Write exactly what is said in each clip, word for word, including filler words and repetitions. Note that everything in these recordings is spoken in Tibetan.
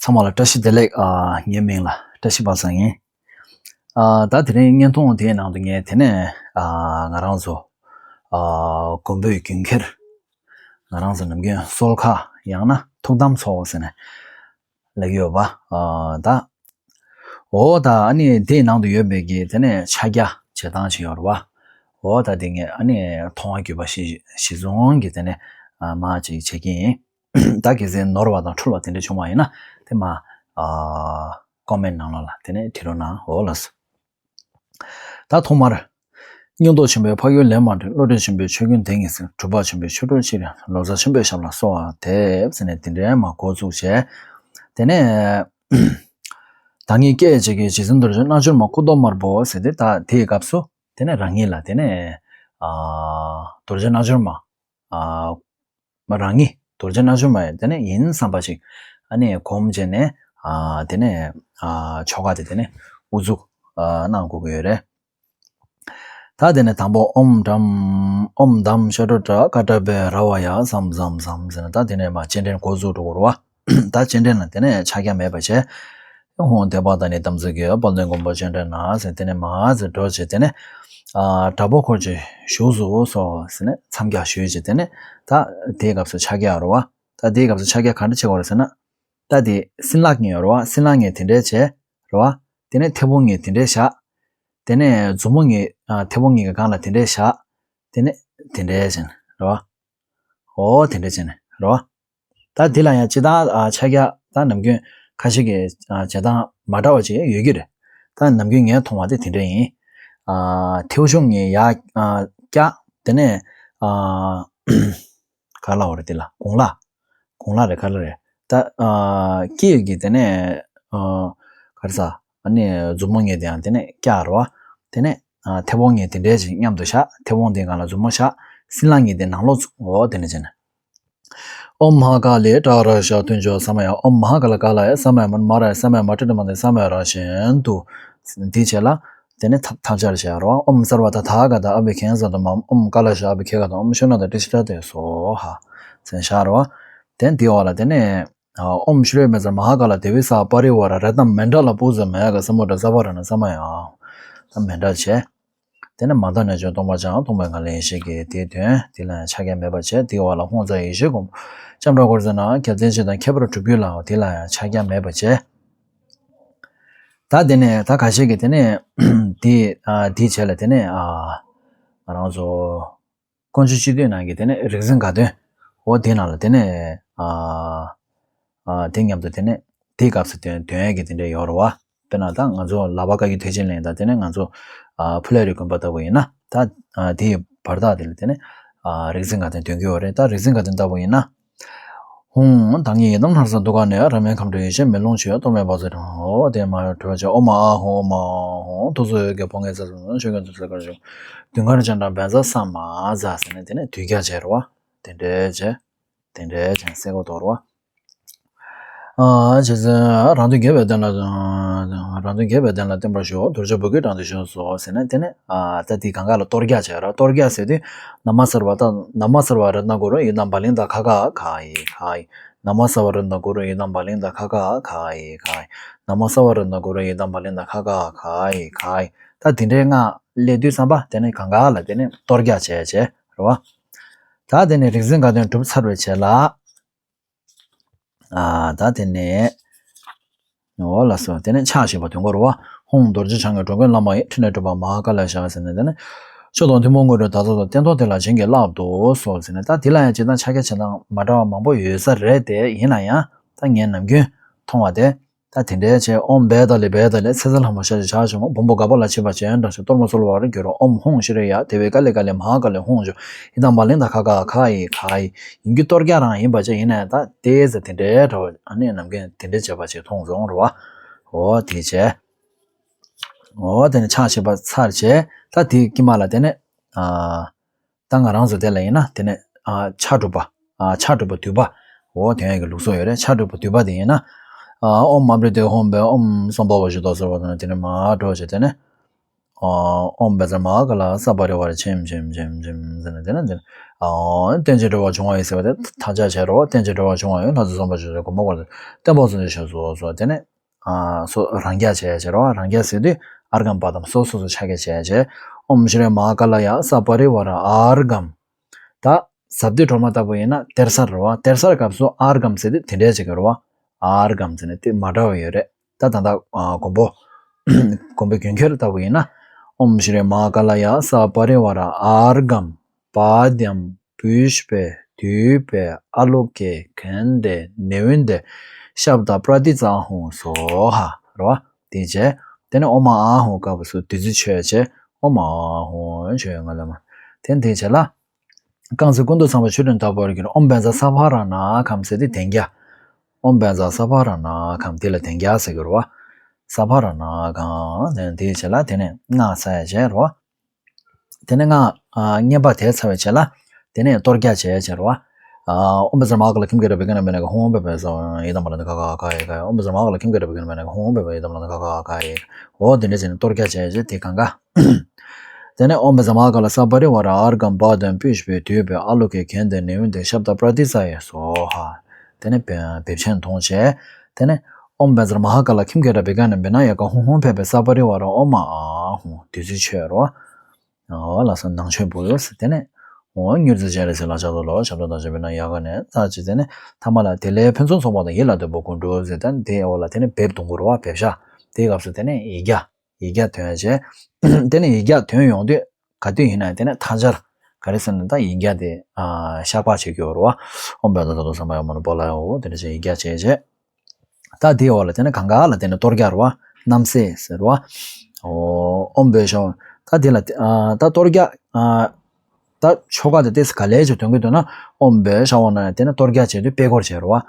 ཚང་མ་ལ་བཀྲ་ཤིས་བདེ་ལེགས། ཨ། ངའི་མིང་ལ་བཀྲ་ཤིས་པ་སངས་ཡིན། ཨ། ད་དེ་རིང་བརྙན་ཐུང་དེའི་ནང་དུ་ངས་དེ་ནས། ཨ། ང་རང་ཚོ། ཨ། མགོན་པོའི་རྒྱུན་ཁྱེར། ང་རང་ཚོ་ནམ་རྒྱུན་གསོལ་ཁ་ཡང་ན་ཐུགས་དམ་ཚོགས་ཟེར་ནས་ལབ་ཀྱི་ཡོད་པ། ཨ། ད། འོ་ད་ཨ་ནི་དེའི་ནང་དུ་ཡོད་པའི་གི་དེ་ནས་ཕྱག་རྒྱ་བྱེད་སྟངས་ཅིག་ཡོད་རེད་བ། འོ་ད་དེ་ངས་ཨ་ནི་མཐོང་བ་བརྒྱུད་པ་གཞི་གཞི་བཟུང་གི་དེ་ནས། ཨ། མ་ཅིག་བྱེད་ཀྱི་ཡིན། ད་གལ་སྲིད་ནོར་བ་དང་འཁྲུལ་བ་དེ་འདྲ་བྱུང་བ་ཡིན་ན་དེ་མ། ཨ། ཀོ་མེན་ནང་ལོགས་ལ་དེ་ནས་བྲིས་རོགས་གནང་། འོ་ལགས་སོ། ད་ཐོག་མར། སྙིང་སྟོབས་ཆེན་པོས་འཕགས་ཡུལ་ལས་མ་འདྲེན། བློ་གྲོས་ཆེན་པོས་ཆོས་ཀུན་བདེ་ངེས་ཟིན། གྲུབ་པ་ཆེན་པོས་ཆོ་འཕྲུལ་ཕྱིར། ལོ་ཙཱ་ཆེན་པོས་ཞབས་ལ་གསོལ་བ་འདེབས་ཟེར་ནས་དེ་འདྲའི་མ་འགོ་བཙུགས་བྱས། དེ་ནས། བདག་ཉིད་སྐྱེ་བྱེད་ཀྱི་རྗེ་བཙུན་རྡོ་རྗེ་རྣལ་འབྱོར་མ་སྐུ་མདོག་དམར་པོ་ཟེར་ཏེ་ད་དེའི་སྐབས་སུ་དེ་ནས་རང་ཉིད་ལ་དེ་ནས། ཨ། རྡོ་རྗེ་རྣལ་འབྱོར་མ། ཨ། མ་རང་ཉིད་རྡོ་རྗེ་རྣལ་འབྱོར་མ་ཡིན་དེ་ནས་ཡིན་བསམ་པ་ཞིག་ཨ་ནི་སྒོམ་བྱས་ནས། ཨ། དེ་ནས། ཨ། ཆོ་ག་དེ་དེ་ནས་དབུ་འཛུགས། ཨ། གནང་དགོས་ཀྱི་ཡོད་རེད། ད་དེ་ནས་དང་པོ་ཨོཾ་དྷཾ། ཨོཾ་དྷཾ་ཤ་ཊོ་ཊ་ཀ་ཊ་བེ་ར་བ་ཡ་ཛཾ་ཛཾ་ཛཾ་ཟེར་ནས་ད་དེ་ནས་མ་སྤྱན་འདྲེན་འགོ་བཙུགས་འགྲོ་དགོས་རེད་བ། ད་སྤྱན་འདྲེན་ལ་དེ་ནས་ཕྱག་རྒྱ་མེད་པ་བྱས། ཧཱུྃ་བདེ་བག་དང་ནི་དམ་ཚིག་གི། དཔལ་ལྡན་མགོན་པོ་སྤྱན་འདྲེན་ན་ཟེར་དེ་ནས་མ་ཟེར་འགྲོ་བྱས་དེ་ནས། ཨ། དྲག་པོ་འཁོར་བཅས་བཞུགས་སུ་གསོལ་ཟེར་ནས་མཚམས་རྒྱ་ཞུས་བྱས་དེ་ནས་ད་དེའི་སྐབས་སུ་ཕྱག་རྒྱ་རེད་བ། ད་དེའི་སྐབས་སུ་ཕྱག་རྒྱ་ག་འདྲ་བྱེད་དགོས་རེད་ཟེར་ན། ད་དེ་སྲིན་ལག་གཉིས་ཡོད་རེད་བ། སྲིན་ལག་གཉིས་དེ་འདྲས་བྱས་རེད་བ། དེ་ནས་མཐེ་བོང་གཉིས་དེ་འདྲས་བཞག་དེ་ནས་མཛུབ་མོ་གཉིས། ཨ། མཐེ་བོང་གཉིས་ཀྱི་སྒང་ལ་དེ་འདྲས་བཞག་དེ་ནས་དེ་འདྲས་བྱས་ནས་རེད་བ། འོ་དེ་འདྲས་བྱས་ནས་རེད་བ། ད་འདི་ལ་ཡང་ཇི་ལྟར། ཨ། ཕྱག་རྒྱ་ད་ནམ་རྒྱུན་ཁ་ཤས་ཀྱི། ཨ། བྱེད་སྟངས་མ་འདྲ་བ་ཅིག་ཡོད་ཀྱི་རེད། ད་ནམ་རྒྱུན་ངས་མཐོང་བ་དེ་དེ་འདྲ་ཡིན། ཨ། མཐེ་བོང་གཉིས་ཡར། ཨ། བཀྱག་དེ་ནས། ཨ། ག་ལབ་དགོས་རེད་དེ་ལ། དགུང་ལག་དགུང་ལག་རེད་ག་ལ་རེད། ད། ཨ། དཀྱིལ་གྱི་དེ་ནས། ཨ། ག་རེ་ཟ། ཨ་ནི་མཛུབ་མོ་གཉིས་དེ་ཡང་དེ་ནས་བཀྱག་རེད་བ། དེ་ནས། ཨ། མཐེ་བོང་གཉིས་དེ་འདྲས་ཅིག་མཉམ་དུ་བཞག་མཐེ་བོང་དེའི་སྒང་ལ་མཛུབ་མོ་བཞག་སྲིན་ལག་གཉིས་དེ་ནང་ལོགས་བཙུགས། འོ་དེ་འདྲ་བྱས་ནས། ཨོཾ་མ་ཧཱ་ཀཱ་ལི་ཏྲཱ་ར་ཤ་ཐུན་ཅོ་ས་མ་ཡ། ཨོཾ་མ་ཧཱ་ཀཱ་ལ་ཀཱ་ལ་ཡ་ས་མ་ཡ་མ་ན་མ་ར་ཡ་ས་མ་ཡ་མ་ཏྲི་ཏྲ་མ་ཏི་ས་མ་ཡ་ར་བཞིན་དུ། འདི་བྱས་ལ། དེ་ནས་ཐབས་ཐབས་ཆག་བྱས་རོ། ཨོཾ་སརྦ་ཏ་ཐཱ་ག་ཏ་ཨ་བྷི་ཥིག་ཤན་ཛ་ཏོ་མ། ཨོཾ་ཀཱ་ལ་ཤ་ཨ་བྷི་ཥེ་ག་ཏ། ཨོཾ་ཤུ་ན་ཏ་ཏྲི་ཤི་ཏ་ཏེ་སྭཱ་ཧཱ་ཟེར་བཞག་རོ། དེ་འདི་འོག་ལ་དེ་ནས། ཨོཾ་ཤྲཱི་མེ་ཛ་མ་ཧཱ་ཀཱ་ལ་དེ་བི་ས་པ་རི་ཝཱ་ར་རཏྣ་མཎྜ་ལ་པུ་ཛ་མ་ཡ་ག་ས་མུ་དྲ་ཛ་བྷ་ར་ཎ་ས་མ་ཡ། ད་མཎྜ་བྱས། དེ་ནས་མ་དག་གནས་མཆོག་སྟོང་པ་སྦྱང་། སྟོང་པའི་ངང་ལས་ཡེ་ཤེས་སྐྱེ། དེའི་དོན་དེ་ལ་ཡང་ཕྱག་རྒྱ་མེད་པར་བྱས། དེའི་འོག་ལ་ཧཱུྃ་ཙཱ་ཡེ་ཤེས་བསྒོམ། ལྕམ་དྲལ་འཁོར་ཚེ་ན་རྒྱལ་མཚན་ཆེ་དང་ཁྱད་པར་གྲུབ་བརྒྱུད་ལའོ། དེ་ལ་ཡང་ཕྱག་རྒྱ་མེད་པར་བྱས། ད་དེ་ནས་ད་ཁ་ཤས་ཀྱིས་དེ་ནས་དེ། ཨ། དེ་བྱས་ལ་དེ་ནས། ཨ། ང་རང་ཚོ་དཀོན་མཆོག་སྤྱི་འདུས་ནང་གི་དེ་ནས་རིག་འཛིན་དགའ་སྟོན། འོ་དེ་ནང་ལ་དེ་ནས། ཨ། ཨ། དེ་མཉམ་དུ་དེ་ནས་དེའི་སྐབས་སུ་དོན་དོན་ཡས་ཀྱི་དེ་འདྲ་ཡོད་རེད་བ། དཔེར་ན་ད་ང་ཚོ་ལག་པ་བཀའ་བརྒྱུད་ཐེག་ཆེན་གླིང་དང་དེ་ནས་ང་ཚོ། ཨ། ཕུ་ལེ་རི་དགོན་པ་ལྟ་བུ་ཡིན་ན་ད། ཨ། དེའི་བར་ཐག་དེ་ལ་དེ་ནས། ཨ། རིག་འཛིན་དགའ་སྟོན་འདོན་གྱི་ཡོད་རེད། ད་རིག་འཛིན་དགའ་སྟོན་ལྟ་བུ་ཡིན་ན། ཧཱུྃ། བདག་ཉིད་ཡི་དམ་ལྷ་རྫས་དུད་ཁ་ནས། རབ་དམྱལ་ཁམས་འཁྲུགས་ཡེ་ཤེས་མེ་རླུང་ཆུ་ཡོད། གཏོར་མའི་བ་ཚུགས་དྲངས། འོ་དེ་མ་གྲོལ་བྱས། ཨོཾ་ཨཱཿཧཱུྃ་ཨོཾ་ཨཱཿཧཱུྃ། ཐུགས་སྲོག་ཡོད་དགུའི་ཕོ་ངའི་རྩལ་སོགས་ཆོས་ཀུན་འདུས་ཚུལ་གར་བྱུང་། དུང་དཀར་སྤྱན་དྲངས་བཛྲ་ས་མ་ཛཿ་ཟེར་ནས་དེ་ནས་དུས་རྒྱ་བྱས་རེད་བ། དེ་འདྲའི་བྱས། དེ་འདྲའི་བྱས་སེ་གོ་དོར་བ། ཨ། རྗེ་བཙུན་རང་དོན་རྒྱས་པའི་བསྟན་ལ། རང་དོན་རྒྱས་པའི་བསྟན་ལ་བརྟན་པར་ཤོག་རྡོ་རྗེ་འབོད་སྐུལ་དྲངས་ཏེ་བཞུགས་སོ་ཟེར་ནས་དེ་ནས། ཨ། ད་དེ་གང་ག་ལ་གཏོར་རྒྱག་བྱས་ར། གཏོར་རྒྱག་ཟེར་དུས་ན་མ་སརྦ་ཏ། ན་མ་སརྦ་རཏྣ་གུ་རུ་ཡི་དམ་བ་ལིང་ད་ཁ་ག་ག་ཡི་ག་ཡི། ན་མ་སརྦ་རཏྣ་གུ་རུ་ཡི་དམ་བ་ལིང་ད་ཁ་ག་ག་ཡི་ག་ཡི། ན་མ་སརྦ་རཏྣ་གུ་རུ་ཡི་དམ་བ་ལིང་ད་ཁ་ག་ག་ཡི་ག་ཡི། ད་དེ་འདྲའི་སྔགས་སླེབས་དུས་ཙམ་པ་དེ་ནས་གང་ག་ལ་དེ་ནས་གཏོར་རྒྱག་བྱས་བྱས་རེད་བ། ད་དེ་ནས་རིག་འཛིན་དགའ་སྟོན་གྲུབ་ཚར་བའི་རྗེས་ལ། ཨ། ད་དེ་ནས། འོ་ལགས་སོ། དེ་ནས་ཕྱག་བཞི་པ་འདོན་དགོས་རེད་བ། ཧཱུྃ་རྡོ་རྗེ་འཆང་གི་འགྲོ་མགོན་བླ་མ་ཡི། ཕྲིན་ལས་སྒྲུབ་པ་མ་ཧཱ་ཀཱ་ལ་ཡི་ཞབས་ཟེར་ནས་དེ་ནས། མཆོག་དང་ཐུན་མོང་དངོས་གྲུབ་བདག་ཐོབ་ཏུ། བསྟན་ཏོག་དེ་ལ་བྱིན་གྱིས་བརླབ་ཏུ་གསོལ་ཟེར་ནས། ད་དེ་ལ་ཡང་སྤྱིར་བཏང་ཕྱག་རྒྱ་བྱེད་སྟངས་མ་འདྲ་བ་མང་པོ་ཡོད་ས་རེད་དེ། ཡིན་ན་ཡང་ད་ངས་ནམ་རྒྱུན་མཐོང་བ་དེ། ད་དེ་འདྲའི་བྱས། ཨོཾ་བེ་ཏཱ་ལི་བེ་ཏཱ་ལི། ཚེ་ཚེ་ལྷ་མོ་ཤཱཀྱ་ཞབས་ཕྱི་མ། བུམ་པ་དགའ་བ་ལ་ཆིབས་པ་ཅན། དྲག་ཤུལ་གཏོར་མ་བར་འགྱུར་རོ། ཨོཾ་ཧཱུྃ་ཤྲཱི་ཡ། དེ་བི་ཀ་ལི་ཀ་ལི་མ་ཧཱ་ཀ་ལི་ཧཱུྃ་ཞོ། ཡི་དམ་བ་ལིང་ད་ཁ་ག་ག་ཡི་ག་ཡི། ཡིན་རྒྱུ་གཏོར་རྒྱག་རང་ཡིན་པ་བྱས། ཡིན་ནའི་ད་དེ་ཟེར་དེ་འདྲའི་འདྲ་བ། ཨ་ནི་ནམ་རྒྱུན་དེ་འདྲའི་བྱས་པ་ཅིག་མཐོང་སོང་རེད་བ། འོ་དེ་བྱས། འོ་དེ་ནས་ཕྱག་བཞི་པ་ཚར་བྱས། ད་དེའི་དཀྱིལ་མ་ལ་དེ་ནས། ཨ། ད་ང་རང་ཚོ་དེ་ལ་ཡིན་ན་དེ་ནས། ཨ། ཕྱག་དྲུག་པ། ཨ། ཕྱག་དྲུག་པ་བསྡུས་པ། འོ་དེ་ཡང་གི་ལུགས་སྲོལ་ཡོད་རེད། ཕྱག་དྲུག་པ་བསྡུས་པ་དེ་ཡིན་ན། ཨ། ཨོཾ་མ་པྲ་ཏི་ཧཱུྃ་བྷེ། ཨོཾ་སྭ་བྷཱ་ཝ་ཤུདྡྷ་སརྦ་ད་ན། དེ་ནས་མར་འགྲོ་བྱས་དེ་ནས། ཨོཾ་བཛྲ་མ་ཧཱ་ཀཱ་ལ་ས་པ་རི་ཝཱ་ར་ཆེམ་ཆེམ་ཆེམ་ཆེམ་ཟེར་ནས་དེ་ནས་དེ་ནས་རྟེན་ཅིང་འབྲེལ་བར་འབྱུང་བ་ཡི་ཟེར་བ་དེ་ཐག་བཅད་བྱས་རོ། རྟེན་ཅིང་འབྲེལ་བར་འབྱུང་བ་ཡི་ལྷ་ཚོགས་བསམ་པར་བྱ་སྟེ་མགོན་པོ་གོ་ལ་བསྟན་པ་སོགས་ཀྱི་ཞབས་སུ་སོ་དེ་ནས། སོ་རང་རྒྱ་བྱས་བྱས་རོ། རང་རྒྱ་ཟེར་དུས་ཨརྒྷཾ་པཱ་དཾ་སོ་སོ་སོ་ཆ་རྒྱ་བྱས་བྱས། ཨོཾ་ཤྲཱི་མ་ཧཱ་ཀཱ་ལ་ཡ་ས་པ་རི་ཝཱ་ར་ཨརྒྷཾ། ད་ཟབ་ཏུ་སྒྲོལ་མ་ལྟ་བུ་ཡིན་ན་གཏེར་གསར་རོ། གཏེར་གསར་སྐབས་སུ་ཨརྒྷཾ་ཟེར་དུས་དེ་འདྲའི་བྱེད་ཀྱི་རོ། ཨརྒྷཾ་ཟེར་ནས་དེ་མ་འདྲ་བ་ཡོད་རེད། ད་ད་ལྟ་མགོན་པོ་མགོན་པོ་རྒྱུན་ཁྱེར་ལྟ་བུ་ཡིན་ན། ཨོཾ་ཤྲཱི་མ་ཧཱ་ཀཱ་ལ་ཡ་ས་པ་རི་ཝཱ་ར་ཨརྒྷཾ། པཱ་དཾ་པུཥྤེ་དུཥྤེ་ཨ་ལོ་ཀེ་གནྡྷེ་ནཻ་ཝནྡྷེ་ཤབྡ་པྲ་ཏཱིཙྪ་ཧཱུྃ་སྭཱ་ཧཱ་རོ། དེ་བྱས། དེ་ནས་ཨོཾ་ཨཱཿཧཱུྃ་སྐབས་སུ་བདུད་རྩི་མཆོད་བྱས། ཨོཾ་ཨཱཿཧཱུྃ་མཆོད་ཡོད་ང་ལ་མ། དེ་ནས་དེ་བྱས་ལ། རྐང་ཚེ་ཀུན་ཏུ་བཟང་པོ་ཆོས་དྲུག་དང་ལྡན་པར་གྱུར། ཨོཾ་བཛྲ་ས་བྷཱ་ར་ཎ་ཁཾ་ཟེར་དེ་དན་རྒྱ། ཨོཾ་བཛྲ་ས་བྷཱ་ར་ཎ་ཁཾ་དེ་ལ་དན་རྒྱ་ཟེར་གྱི་རོ། ས་བྷཱ་ར་ཎ་ཁཾ་དེ་ནས་དེ་བྱས་ལ་དེ་ནས་སྔགས་ས་ཡ་བྱས་རོ། དེ་ནས་སྔགས་ཨ་བསྙེན་པ་དེ་ཚར་བའི་རྗེས་ལ། དེ་ནས་གཏོར་རྒྱག་བྱས་བྱས་རོ། ཨ་ཨོཾ་བཛྲ་མ་ཧཱ་ཀཱ་ལ་ཁྱིམ་གྱི་ར་བི་ཀ་ན་བི་ན་ཧཱུྃ་ཧཱུྃ་བྷཱུྃ་བྷཱུ་ཧཱུྃ་ཡི་དམ་མ་ལ་ནི་ཁ་ཁ་ཁ་ཡི་ཁ་ཡི། ཨོཾ་བཛྲ་མ་ཧཱ་ཀཱ་ལ་ཁྱིམ་གྱི་ར་བི་ཀ་ན་བི་ན་ཧཱུྃ་ཧཱུྃ་བྷཱུ་ཧཱུྃ་ཡི་དམ་མ་ལ་ནི་ཁ་ཁ་ཁ་ཡི། འོ་དེ་འདྲ་བྱས་ནས་གཏོར་རྒྱག་བྱས་བྱས་དེ་གང་ག། དེ་ནས་ཨོཾ་བཛྲ་མ་ཧཱ་ཀཱ་ལ་ས་པ་རི་ཝཱ་ར་ཨརྒྷཾ་པཱ་དཾ་པུཥྤེ་དུཥྤེ་ཨ་ལོ་ཀེ་གནྡྷེ་ནཻ་ཝནྡྷེ་ཤབྡ་པྲ་ཏཱིཙྪ་ཡེ་སྭཱ་ཧཱ། དེ་ནས་བེབས་ཆེན་མཐོང་བྱས། དེ་ནས་ཨོཾ་བཛྲ་མ་ཧཱ་ཀཱ་ལ་ཁྱིམ་གྱི་ར་བི་ཀ་ན་བི་ན་ཧཱུྃ་ཧཱུྃ་ཧཱུྃ་ཕཊ་པེ་ས་པ་རི་ཝཱ་ར་ཨོཾ་ཨཱཿཧཱུྃ་བདུད་རྩི་མཆོད་རོ། ཨོ་ལགས་སོ་ནང་མཆོད་འབུལ་ཟེར་དེ་ནས། ཨོ་མྱུར་མཛད་སྤྱན་རས་གཟིགས་ལ་ཕྱག་འཚལ་ལོ། ཞབས་ཏོག་དང་བཅས་པའི་ནང་ཡ་ག་ནས་ཚར་གཅིག་དེ་ནས་ཐ་མ་ལ་དེ་ལས་ཕུན་སུམ་ཚོགས་པ་དང་ཡིད་ལ་འདོད་པ་ཀུན་འགྲུབ་ཟེར་དེ་འོ་ལ་དེ་ནས་བེབས་གཏོང་དགོས་རོ་བ་བེབས་ཤ། དེའི་སྐབས་སུ་དེ་ནས་ཡིག་བརྒྱ། ཡིག་བརྒྱ་ཐོན་བྱས། དེ་ནས་ཡིག་བརྒྱ་ཐོན་ཡོང་དུས་ག་དུས་ཡིན་ན་དེ་ནས་ཐལ་སྦྱར། ག་རེ་ཟེར་ན་ད་ཡིག་བརྒྱ་དེ་བཤགས་པ་བྱེད་རྒྱུ་རོ་བ། ཨོཾ་བཛྲ་ས་ཏྭ་སཾ་མ་ཡ་མ་ནུ་པཱ་ལ་ཡ་འོ་དེ་འདྲ་བྱས་ཡིག་བརྒྱ་བྱས་བྱས། ད་དེའི་འོག་ལ་དེ་ནས་གང་ག་ལ་དེ་ནས་གཏོར་རྒྱག་རོ་བ། རྣམ་སྲས་ཟེར་རོ་བ། ཨོཾ་བྷཻ་ཥ་ཝ། ད་དེ་ལ་ད་གཏོར་རྒྱག་ད་ཆོ་ག་དེ་ཏོག་ཙམ་ག་ལེར་ཅིག་འདོན་གྱི་འདུག་ན། ཨོཾ་བྷཻ་ཥ་ཝ་ན་དེ་ནས་གཏོར་རྒྱག་བྱེད་དུས་དཔེ་སྐོར་བྱེད་རོ་བ།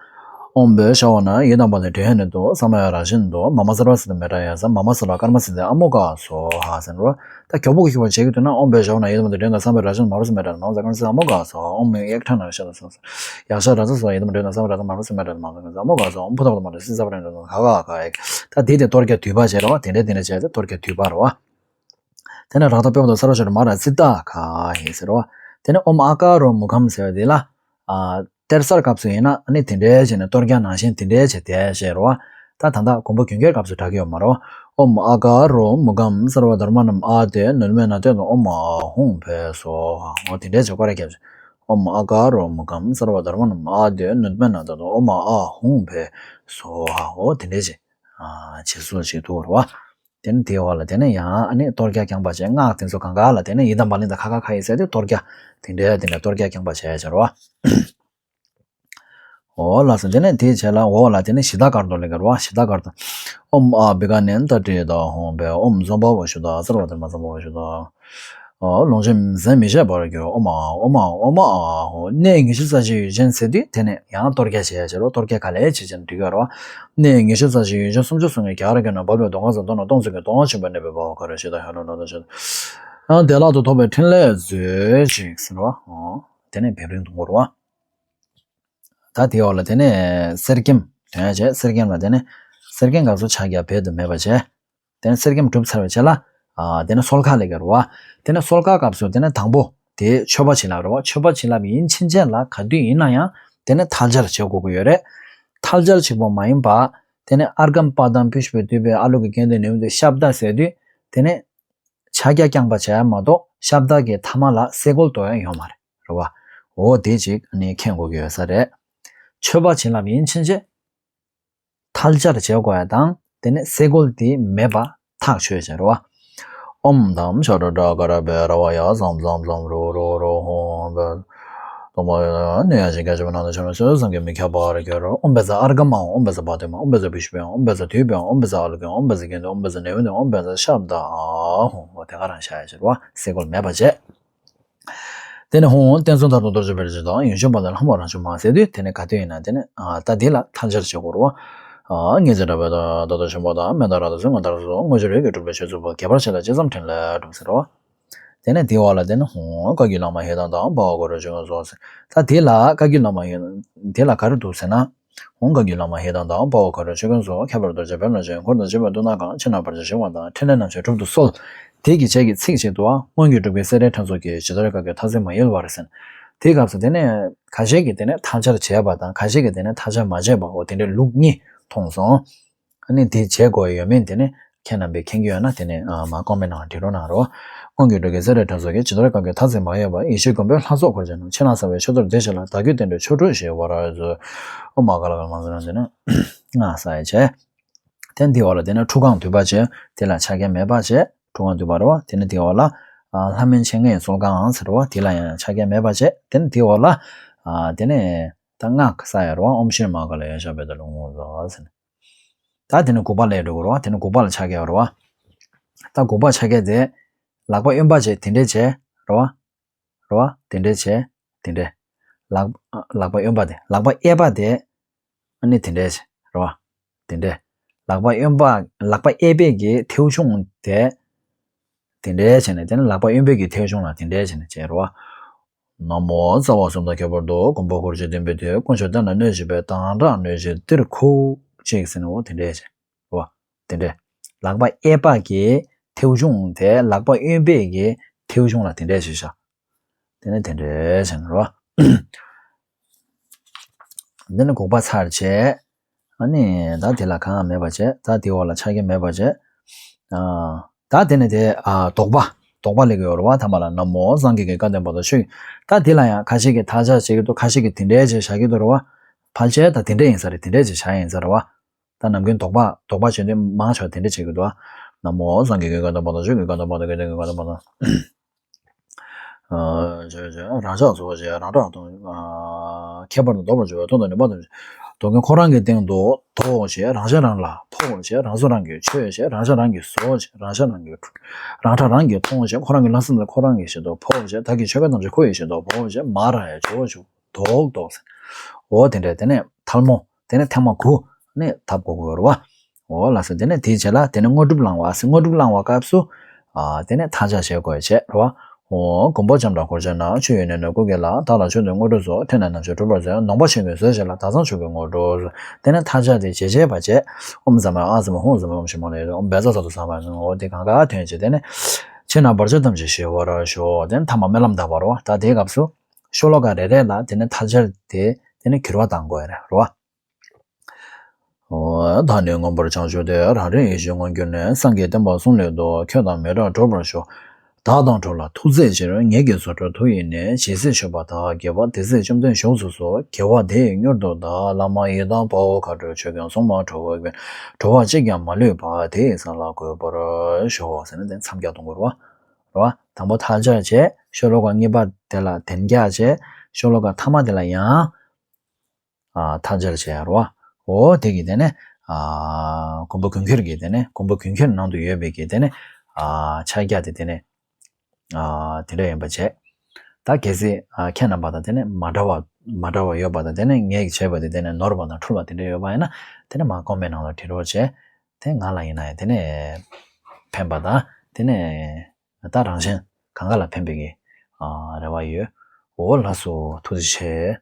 ཨོཾ་བྷཻ་ཥ་ཝ་ན་ཡི་དམ་པ་དང་འབྲེལ་ནས་འདུག་ས་མ་ཡ་ར་ཤི་ནི་འདུག་མ་མ་སརྦ་སིདྡྷི་མེ་ཊཱ་ཡ་ས། མ་མ་སརྦ་ཀརྨ་སིདྡྷི་ཨ་མོ་གྷ་སྭཱ་ཧཱ་ཟེར་རོ། ད་མགྱོགས་པོ་ཤོད་པ་བྱེད་ཀྱི་འདུག་ན། ཨོཾ་བྷཻ་ཥ་ཝ་ན་ཡི་དམ་དང་འབྲེལ་ནས་ས་མ་ཡ་ར་ཤི་ནི་མ་རུ་སི་མེ་ཊཱ་ན་མ་མ་སརྦ་ཀརྨ་སིདྡྷི་ཨ་མོ་གྷ་སྭཱ་ཧཱ། ཨོཾ་ཡེག་ཊ་ན་ཡཀྵ་ས་ཡ་ཤ་ར་ཙ་སྭཱ་ཧཱ། ཡི་དམ་འབྲེལ་ནས་ས་མ་ཡ་ར་ཤི་ནི་མ་རུ་སི་མེ་ཊཱ་ན་མ་མ་སརྦ་ཀརྨ་སིདྡྷི་ཨ་མོ་གྷ་སྭཱ་ཧཱ། ཨོཾ་བྷུ་ཏ་བྷ་ཏ་མ་རུ་སི་ས་བ་ར་ན་གྷ་གྷ་གྷ་ཡེག་ད་དེ་དེ་གཏོར་རྒྱག་དུས་པ་བྱེད་རོ་བ། དེ་འདྲ་དེ་འདྲ་བྱས་ཏེ་གཏོར་རྒྱག་དུས་པ་རོ་བ། དེ་ནས་རཀྟ་པུཥྤ་ཏ་སརྦ་ཤར་མ་ར་ཙི་ཏ་གྷ་ཧི་ཟེར་རོ་བ། དེ་ནས་ཨོཾ་ཨ་ཀ་རོ་མུ་གྷཾ་ཟེར་བ་དེ་ལ། ཨ་གཏེར་གསར་སྐབས་སུ་ཡིན་ན་ཨ་ནི་དེ་འདྲའི་བྱས་ནས་གཏོར་རྒྱག་ནང་བཞིན་དེ་འདྲའི་བྱས་དེ་བྱས་རོ་བ། ད་ད་ལྟ་མགོན་པོ་རྒྱུན་ཁྱེར་སྐབས་སུ་གྲགས་ཀྱི་ཡོད་མ་རོ། ཨོཾ་ཨ་ཀ་རོ་མུ་གྷཾ་སརྦ་དྷརྨ་ནམ་ཨཱ་ཏྱ་ནུཏྟམ་ནཱ་ཏྱ་ཏུ་ཨོཾ་ཨཱཿཧཱུྃ་ཕཊ་སྭཱ་ཧཱ། འོ་དེ་འདྲའི་བྱས་སྐོར་ར་བརྒྱབ་བྱས། ཨོཾ་ཨ་ཀ་རོ་མུ་གྷཾ་སརྦ་དྷརྨ་ནམ་ཨཱ་ཏྱ་ནུཏྟམ་ནཱ་ཏྱ་ཏུ་ཨོཾ་ཨཱཿཧཱུྃ་ཕཊ་སྭཱ་ཧཱ། འོ་དེ་འདྲའི་བྱས། ཨ་བྱེད་སྲོལ་ཞིག་འདུག་རོ་བ། དེ་ནས་དེའི་འོག་ལ་དེ་ནས་ཡང་ཨ་ནི་གཏོར་རྒྱག་རྐྱང་པ་བྱས། སྔགས་དེ་ཚོ་གང་ག་ལ་དེ་ནས་ཡི་དམ་པ་ལི་དང་ཁ་ཁ་ཁ་ཡི་ཟེར་ཏེ་གཏོར་རྒྱག་དེ་འདྲའི་དེ་ནས་གཏོར་རྒྱག་རྐྱང་པ་བྱས་བྱས་རོ་བ། འོ་ལགས་སོ། དེ་ནས་དེའི་རྗེས་ལ་འོག་ལ་དེ་ནས་ཞི་དྷ་ཀར་ཏོ་ལེགས་རོ་བ། ཞི་དྷ་ཀར་ཏོ། ཨོཾ་ཨ་བྷི་ཀ་ནནྡ་ཏྲི་ཏ་ཧཱུྃ་ཕཊ། ཨོཾ་ཛམྦྷ་ཝ་ཤུདྡྷ་སརྦ་དྷརྨ་ཛམྦྷ་ཝ་ཤུདྡྷ། ཨ་ལོངས་སྤྱོད་ཟད་མི་ཤེས་པར་གྱུར། ཨོཾ་ཨཱཿཧཱུྃ་ཨོཾ་ཨཱཿཧཱུྃ་ཨོཾ་ཨཱཿཧཱུྃ། གནས་ཉི་ཤུ་རྩ་བཞི་ཡུལ་ཅན་ཟེར་དུས་དེ་ནས་ཡང་གཏོར་རྒྱག་བྱེད་ཡ་བྱེད་རོ། གཏོར་རྒྱག་ག་ལེར་བྱེད་ཅན་འགྲིག་ག་རོ། གནས་ཉི་ཤུ་རྩ་བཞི་ཡུལ་ཅན་སུམ་ཅུ་སོ་ལྔའི་ག་ར་གྱུར་ན། སྦལ་པའི་གདོང་ཁ་ཟེར་མདོར་ན་སྟོང་ཚོ་གི་གདོང་ཁ་ཆེན་པོའི་གནས་པའི་བ་ག་ར་ཞེས་དང་ཧ་ལོ་ལོ་དང་ཞེས་དང་། ཡང་བདེ་བླག་ཏུ་ཐོབ་པའི་ཕྲིན་ལས་མཛོད་ཅིག་ཟེར་རོ། དེ་ནས་བེམ་རིང་དུ་འགོར་བ། ད་དེའི་འོག་ལ་དེ་ནས་གསེར་སྐྱེམས་དོན་བྱས། གསེར་སྐྱེམས་ལ་དེ་ནས་གསེར་སྐྱེམས་སྐབས་སུ་ཕྱག་རྒྱ་བེད་དུ་མེད་པ་བྱས། དེ་ནས་གསེར་སྐྱེམས་གྲུབ་ཚར་བའི་རྗེས་ལ། ཨ་དེ་ནས་གསོལ་ཁ་ལེགས་རོ་བ། དེ་ནས་གསོལ་ཁ་སྐབས་སུ་དེ་ནས་དང་པོ་དེ་མཆོད་པ་བྱིན་རླབས་རོ་བ། མཆོད་པ་བྱིན་རླབས་ཡིན་ཕྱིན་ཆད་ལ་ག་དུས་ཡིན་ན་ཡང་དེ་ནས་ཐལ་སྦྱར་བྱེད་དགོས་ཀྱི་ཡོད་རེད། ཐལ་སྦྱར་གཅིག་པོ་མ་ཡིན་པ། དེ་ནས་ཨརྒྷཾ་པཱ་དཾ་པུཥྤེ་དུཥྤེ་ཨ་ལོ་ཀེ་གནྡྷེ་ནཻ་ཝནྡྷེ་ཤབྡ་ཟེར་དུས་དེ་ནས་ཕྱག་རྒྱ་རྐྱང་པ་བྱས་མ་གཏོགས་ཤབྡ་གི་ཐ་མ་ལ་སེ་གོལ་གཏོང་ཡ་ཡོད་མ་རེད་རོ་བ། འོ་དེ་ཅིག་ནི་མཁྱེན་དགོས་ཀྱི་ཡོད་ས་རེད། མཆོད་པ་བྱིན་རླབས་ཡིན་ཕྱིན་ཆད། ཐལ་སྦྱར་བྱེད་དགོས་ཡ་དང་དེ་ནས་སེ་གོལ་དེ་མེད་པ་ཐག་ཆོད་བྱས་རོ་བ། ཨོཾ་དཾ་ཤ་རུ་དྲ་ག་ར་བེ་ར་བ་ཡ་ཟམ་ཟམ་ཟམ་རུ་རུ་རུ་ཧཱུྃ་ཕཊ། དུ་མ་ཡ་ནི་ཡ་ཞིག་ག་ཅི་བ་ན་ན་ཆ་ན་སོ་སོ་སངས་རྒྱས་མི་ཁྱབ་པར་གྱུར། ཨོཾ་བཛྲ་ཨརྒྷཾ་ཨཱཿཧཱུྃ། ཨོཾ་བཛྲ་པཱ་དཾ་ཨཱཿཧཱུྃ། ཨོཾ་བཛྲ་པུཥྤེ་ཨཱཿཧཱུྃ། ཨོཾ་བཛྲ་དུཥྤེ་ཨཱཿཧཱུྃ། ཨོཾ་བཛྲ་གནྡྷེ་ཨཱཿཧཱུྃ། ཨོཾ་བཛྲ་ནཻ་ཝནྡྷེ་ཨཱཿཧཱུྃ། ཨོཾ་བཛྲ་ཤབྡ་ཨཱཿཧཱུྃ། འོ་དེ་ག་རང་བཞག་ཡ་བྱེད་རོ་བ། སེ་གོལ་མེད་པ་བྱས། དེ་ནས་ཧཱུྃ་བསྟན་སྲུང་མཐར་ཐུག་རྡོ་རྗེ་འབེབས་ཀྱི་དང་། ཡོན་མཆོད་པ་དང་ལྷ་མོ་རང་བྱུང་མ་ཟེར་དུས་དེ་ནས་ག་དུས་ཡིན་ན་དེ་ནས་ཨ་ད་འདི་ལ་ཐལ་སྦྱར་བྱེད་དགོས་རོ། ཨ་ངེས་ཚེ་དྲག་པོའི་ད་ད་ལྟ་ཆེན་པོ་དང་མན་དཱ་ར་དང་ཚུལ་ངོ་མཐར་སོན་དངོས་གཞི་རིགས་ཀྱི་གྲུབ་པའི་ཆོས་ཚུལ་པོ། གེགས་བར་ཆད་ལ་ཅི་བསམ་ཕྲིན་ལས་སྒྲུབ་ཟེར་རོ། དེ་ནས་དེའི་འོག་ལ་དེ་ནས་ཧཱུྃ་བཀའ་བརྒྱུད་བླ་མ་ཡི་དམ་དང་། འཕགས་པ་གོ་ར་ཆོས་སྐྱོང་སོགས་ཟེར། ད་དེ་ལ་བཀའ་བརྒྱུད་བླ་མ་ཡི་དེ་ལ་ག་རེ་འདུག་ཟེར་ན། ཧཱུྃ་བཀའ་བརྒྱུད་བླ་མ་ཡི་དམ་དང་། འཕགས་པ་གོ་ར་ཆོས་སྐྱོང་སོགས། ཁྱད་པར་རྡོ་རྗེ་བེམ་རོ་ཅན། འཁོར་དང་བཅས་པའི་མཐུ་སྣ་གང་། ཕྱི་ནང་བར་ཆད་ཞི་བ་དང་། ཕྲིན་ལས་རྣམ་བཞི་སྒྲུབ་ཏུ་གསོལ། དེ་གི་རྗེས་ཀྱི་ཚིག་ཅིག་འདུག་བ། སྔོན་གྱི་སྒྲུབ་ཀྱི་སེ་རའི་ཕྲེང་ཚོགས་ཀྱིས། ཇི་ལྟར་བཀའ་བརྒྱུད་མཐར་ཕྱིན་མ་གཡེལ་བར་ཟེར། དེའི་སྐབས་སུ་དེ་ནས་ཁ་ཤས་ཀྱིས་དེ་ནས་མཐར་སྦྱར་བྱས་པ་དང་ཁ་ཤས་ཀྱིས་དེ་ནས་མཐར་སྦྱར་མ་བྱས་པ། འོ་དེ་འདྲའི་ལུགས་གཉིས་མཐོང་སོང་། ཨ་ནི་དེ་བྱེད་དགོས་ཡོད་མེད་དེ་ནི་ཁྱེད་རྣམ་པས་མཁྱེན་གྱི་ཡོད་ན་དེ་ནི་ཨ་མ་ཀོ་མེན་ནང་བྲིས་རོགས་གནང་རོགས། སྔོན་གྱི་སྒྲུབ་ཀྱི་སེ་རའི་ཕྲེང་ཚོགས་ཀྱིས། ཇི་ལྟར་བཀའ་བརྒྱུད་མཐར་ཕྱིན་མ་གཡེལ་བར། ཡེ་ཤེས་མགོན་པོས་ལྷ་ཚོགས་འཁོར་བཅས་རྣམས། ཕྱི་ནང་གསང་བའི་ཆོས་ཚོགས་སྡེ་བཞི་ལ། བདག་བརྒྱུད་བསྟན་འགྲོའི་ཆོ་འཕྲུལ་ཞེས་པར་མཛོད། ཨོ་མ་ག་ལ་ག་ལ་མ་ཟེར་ན་ཟེར་ན། སྔགས་བསགས་ཡ་བྱས། དེ་འདི་འོག་ལ་དེ་ནས་ཁྲུ་གང་འདུས་པ་བྱས། དེ་ལ་ཆ་རྐྱེན་མེད་པ་བྱས། ཁྲུ་གང་འདུས་པ་རེད་བ། དེ་ནས་དེ་འོག་ལ་ཨ་ལྷ་མིན་འཆད་ངེས་གསོལ་གང་ཟེར་བ། དེ་ལ་ཡང་ཆ་རྐྱེན་མེད་པ་བྱས། དེ་ནས་དེ་འོག་ལ་ཨ་དེ་ནས་ད་སྔགས་བསགས་ཡ་རེད་བ། ཨོཾ་ཤྲཱི་མ་ཧཱ་ཀཱ་ལ་ཡ་ཤ་བེ་ད་ལུ་ངོ་ཟ་ཟེར་ནས། ད་དེ་ནས་དགུ་པ་ལ་འགྲོ་དགོས་རེད་བ། དེ་ནས་དགུ་པ་ལ་ཆ་རྐྱེན་རེད་བ། ད་དགུ་པ་ཆ་རྐྱེན་དེ་ལག་པ་གཡོན་པ་བྱས་དེ་འདྲས་བྱས་རེད་བ། རེད་བ། དེ་འདྲས་བྱས། དེ་འདྲས། ལག་ལག་པ་གཡོན་པ་དེ། ལག་པ་གཡས་པ་དེ། ཨ་ནི་དེ་འདྲས་བྱས། རེད་བ། དེ་འདྲས། ལག་པ་གཡོན་པ། ལག་པ་གཡས་པས་ཀྱི་མཐེའུ་ཆུང་དེ། དེ་འདྲས་བྱས་ནས་དེ་ནི་ལག་པ་གཡོན་པས་ཀྱི་མཐེའུ་ཆུང་ལ་དེ་འདྲས་བྱས་ནས་བྱས་རེད་བ། ན་མོ། རྩ་བ་གསུམ་དང་ཁྱད་པར་དུ། མགོན་པོ་འཁོར་བཅས་བསྟན་པའི་མཐུས། དཀོན་མཆོག་གཏན་ལ་གནོད་བྱེད་པའི། སྡང་དགྲ་གནོད་བྱེད་འདིར་ཁུག་ཅིག་ཟེར་ནས་འོ་དེ་འདྲས་བྱས། རེད་བ། དེ་འདྲས། ལག་པ་གཡས་པ་གི་མཐེའུ་ཆུང་དེ་ལག་པ་གཡོན་པས་ཀྱི་མཐེའུ་ཆུང་ལ་དེ་འདྲས་ཞུས་ཤག་དེ་ནས་དེ་འདྲས་བྱས་ནས་རོ། དེ་ནས་དགུ་པ་ཚར་བྱས། ཨ་ནི་ད་དེ་ལ་གང་ཡང་མེད་པ་བྱས། ད་དེའི་འོག་ལ་ཆ་རྐྱེན་མེད་པ་བྱས། ཨ་ད་དེ་ནས་དེ་ཨ་དོགས་པ། དོགས་པ་སླེབས་ཀྱི་ཡོད་རེད་བ། ཐ་མ་ལ་ན་མོ་སངས་རྒྱས་ཀྱི་བཀའ་བསྟན་པ་དང་ཆོས། ད་དེ་ལ་ཡང་ཁ་ཤས་ཀྱིས་མཐར་སྦྱར་བྱེད་ཀྱི་འདུག་ཁ་ཤས་ཀྱིས་དེ་འདྲས་བྱས་བཞག་གི་འདུག་རེད་བ། ཕལ་ཆེར་ད་དེ་འདྲས་ཡིན་ས་རེད། དེ་འདྲས་བྱས་བཞག་ཡིན་ས་རེད་བ། ད་ནམ་རྒྱུན་དོགས་པ་དོགས་པ་བྱེད་དུས་མང་ཆེ་བ་དེ་འདྲ་བྱེད་ཀྱི་འདུག་ན་མོ་སངས་རྒྱས་ཀྱི་བཀའ་དང་པོ་དང་ཆོས་ཀྱི་བཀའ་དང་པོ་དང་དགེ་འདུན་གྱི་བཀའ་དང་པོ་དང་། ཨ་ཆོས་ཆོས་རང་ཅག་སོགས་བྱས་རང་གྲགས་དང་། ཨ་ཁྱད་པར་དུ་ལྡོག་པར་བྱ་བའི་མཐོང་དང་ནུས་པ་དང་། རྡོ་རྒན་ཁོ་རང་གི་སྟེང་དུ་དོ་བྱས་རང་ཤ་རང་ལ་ཕོག་བྱས་རང་སྲོག་རང་གིས་ཆོད་བྱས་རང་ཤ་རང་གིས་ཟོ་བྱས་རང་ཤ་རང་གིས་རང་ཁྲག་རང་གིས་འཐུང་བྱས་ཁོ་རང་གི་ལྷ་སྲིན་དང་ཁོ་རང་གི་ཞལ་དུ་ཕོག་བྱས་བདག་གི་ཆོས་གོས་ཐམས་ཅད་ཁོ་ཡི་ཞལ་དུ་ཕོག་བྱས་མར་ར་ཡ་ཇོ་བོ་ཆུ་དོག་དོག་ཟེར། འོ་དེ་འདྲས་དེ་ནས་ཐལ་མོ། དེ་ནས་ཐེངས་མ་དགུ་ནས་ཐབ་དགོས་ཀྱི་ཡོད་རེད་བ། འོ་ལགས་སོ། དེ་ནས་དེའི་རྗེས་ལ་དེ་ནས་དངོས་གྲུབ་བླང་བ་ཟེར། དངོས་གྲུབ་བླང་བ་སྐབས་སུ། ཨ་དེ་ནས་མཐའ་ལྕགས་བྱེད་དགོས་བྱས་རེད་བ། འོ་མགོན་པོ་ལྕམ་དྲལ་འཁོར་བཅས་རྣམས། ཆོས་ཡོན་གནས་ནི་སྐུ་སྐྱེ་ལ། བདག་ལ་མཆོད་དོ་དངོས་གྲུབ་སྩོལ། ཕྲིན་ལས་རྣམ་བཞི་འགྲུབ་པར་མཛོད། ནོངས་པ་ཆེན་པོས་བཟོད་བྱས་ལ། བདག་བཟང་མཆོག་གི་དངོས་གྲུབ་སྩོལ། དེ་ནས་མཐའ་ལྕགས་དེ་རྗེས་བྱེད་པ་བྱས། ཨོཾ་ཟ་མ་ཨ་ཟ་མ་ཧཱུྃ་ཟ་མ་ཨོཾ་ཤི་མོ་ལེ། ཨོཾ་བཛྲ་ས་ཏྭ་ས་མ་ཧཱ། འོ་དེ་གང་ག་ཐོན་བྱས་དེ་ནས་ཕྱི་ནང་བར་ཆད་ཐམས་ཅད་ཞི་བར་ཤོག་དེ་ནས་ཐ་མ་སྨོན་ལམ་བཏབ་པ་རེད་བ། ད་དེའི་སྐབས་སུ། ཤོ་ལོ་ཀ་རེ་རེ་ལ་དེ་ནས་མཐའ་སྦྱར་དེ་དེ་ནས་འགྱུར་བ་བཏང་དགོས་རེད་རོ། བདག་ནི་མངོན་པར་བྱང་ཆུབ་སྟེ། རང་རིག་ཡེ་ཤེས་མངོན་གྱུར་ནས། སངས་རྒྱས་བསྟན་པ་གསུམ་ལས་བཟློག །ཁྱོད་དང་མི་འབྲལ་འགྲོ་བར་ཤོག །བདག་དང་འགྲོགས་ལ་ཐུགས་རྗེའི་ཕྱིར། ངེད་ཀྱི་སོ་སོར་ཐུགས་ཡིད་ནས། ཇི་སྲིད་མཆོད་པ་དག་དགེ་བ། དེ་སྲིད་བཅོམ་ལྡན་བཞུགས་སུ་གསོལ། དགེ་བ་དེ་ཡིས་མྱུར་དུ་བདག །བླ་མ་ཡི་དམ་དཔའ་བོ་མཁའ་འགྲོ། ཆོས་ཀུན་སྲུང་མ་ཁྲོ་བོའི་མགོན། འགྲོ་བ་གཅིག་ཀྱང་མ་ལུས་པ། དེ་ཡི་ས་ལ་འགོད་པར་ཤོག་ཟེར་ནས་དེ་མཚམས་རྒྱག་གཏོང་དགོས་རེད་བ། རེད་བ། དང་པོ་མཐའ་སྦྱར་བྱས། ཤོ་ལོ་ཀ་གཉིས་པ་དེ་ལ་དན་རྒྱག་བྱས། ཤོ་ལོ་ཀ་ཐ་མ་དེ་ལ་ཡང་། ཨ་མཐའ་སྦྱར་བྱས་རེད་བ། འོ་དེ་གི་དེ་ནས་ཨ་མགོན་པོ་ཀུན་ཁྱེར་གྱི་དེ་ནས་མགོན་པོ་ཀུན་ཁྱེར་ནང་དུ་ཡོད་པའི་གི་དེ་ནས་ཨ་ཕྱག་རྒྱ་དེ་དེ་ནས་ཨ་དེ་འདྲ་ཡིན་པ་བྱས། ད་གལ་སྲིད་ཨ་ཁྱེད་རྣམ་པ་དང་དེ་ནས་མ་འདྲ་བ་མ་འདྲ་བ་ཡོད་པ་དང་དེ་ནས་ངས་བྱས་པ་དེ་དེ་ནས་ནོར་བ་དང་འཁྲུལ་བ་དེ་འདྲ་ཡོད་པ་ཡིན་ན་དེ་ནས་མ་ཀོ་མེན་ནང་ལ་བྲིས་རོགས་བྱས། དེ་ང་ལ་ཡིན་ན་ཡང་དེ་ནས་ཕན་པ་དང་དེ་ནས་ད་རང་གཞན་གང་ག་ལ་ཕན་པའི་གི་ཨ་རེ་བ་ཡོད། འོ་ལགས་སོ། ཐུགས་རྗེ་ཆེ།